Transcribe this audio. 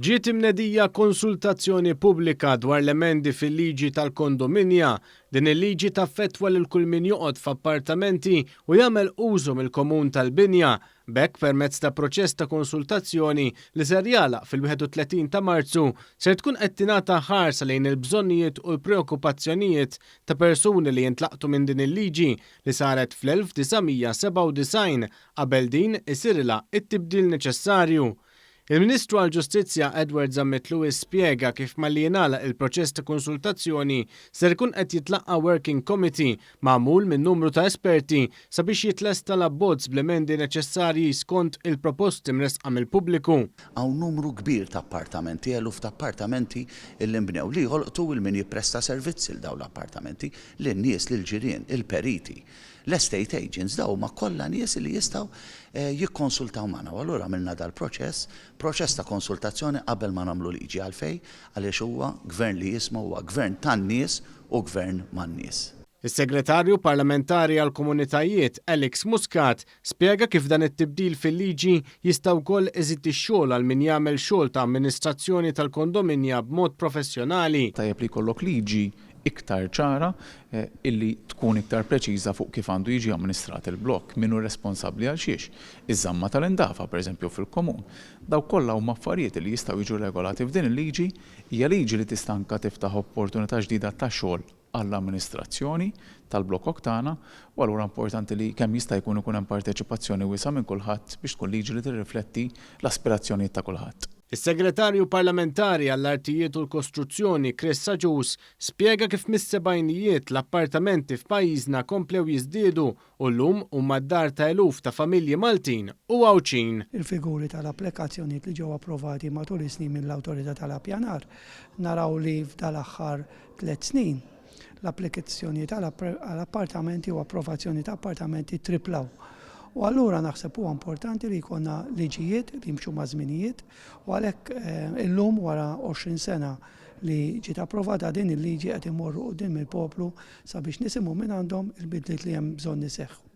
Ġiet imnedija konsultazzjoni pubblika dwar l-emendi fil-liġi tal-kondominja. Din il-liġi taffettwa lil kull min joqgħod f'appartamenti u jagħmel użu mill-komun tal-binja. B'hekk permezz ta' proċess ta' konsultazzjoni li ser jagħlaq fil-31 ta' Marzu ser tkun qed tingħata ħarsa lejn il-bżonnijiet u l-preokkupazzjonijiet ta' persuni li jintlaqtu minn din il-liġi li saret fl-1997 qabel din isirilha t-tibdil neċessarju. Il-Ministru għall-Ġustizzja Edward Zammit Lewis spjega kif malli jingħalaq il-proċess ta' konsultazzjoni ser ikun qed jitlaqqa' working committee magħmul minn numru ta' esperti sabiex jitlesta l-abbozz bl-emendi neċessarji skont il-proposti mressqa mill-pubbliku. Hawn numru kbir ta' appartamenti, eluf ta' appartamenti li nbnew li jolqtu 'l min jippresta servizzi 'l dawn l-appartamenti, lin-nies, lill-ġirien, il-periti. L-estate agents, dawn huma kollha nies li jistgħu jikkonsultaw magħna u allura għamilna dal-proċess, proċess ta' konsultazzjoni qabel ma nagħmlu liġi. Għalfejn? Għaliex huwa Gvern li jisma' huwa Gvern tan-nies u Gvern man-nies. Is-Segretarju Parlamentari għall-Komunitajiet, Alex Muscat, spjega kif dan it-tibdil fil-liġi jista' wkoll iżid ix-xogħol għal min jagħmel xogħol ta' amministrazzjoni tal-kondominja b'mod professjonali. Tajjeb li jkollok liġi iktar ċara illi tkun iktar preċiża fuq kif għandu jiġi amministrat il-blokk, min hu responsabbli għal xiex, iż-żamma tal-indafa, pereżempju, fil-komun. Dawk kollha huma affarijiet li jistgħu jiġu regolati f'din il-liġi. Hija liġi li tista' anke tiftaħ opportunità ġdida ta' xogħol għall-amministrazzjoni tal-blokok tagħna u allura importanti li kemm jista' jkun ikun hemm parteċipazzjoni wiesgħa minn kulħadd biex tkun liġi li tirrifletti l-aspirazzjonijiet ta' kulħadd. Is-Segretarju Parlamentari għall-Artijiet u l-Kostruzzjoni Chris Agius spjega kif mis-sebgħinijiet l-appartamenti f'pajjiżna komplew jiżdiedu u llum huma d-dar ta' eluf ta' familji Maltin u Għawdxin. Il-figuri tal-applikazzjonijiet li ġew approvati matul is-snin mill-Awtorità tal-Appjanar, naraw li f'dal-aħħar tlett snin, l-applikazzjonijiet għal appartamenti u approvazzjoni ta' appartamenti ttriplaw. U allura naħseb huwa importanti li jkollna liġijiet li jimxu maż-żminijiet u għalhekk illum wara 20 sena li ġiet approvata din il-liġi qed immorru quddiem il-poplu sabiex nisimgħu mingħandhom il-bidliet li hemm bżonn iseħħu.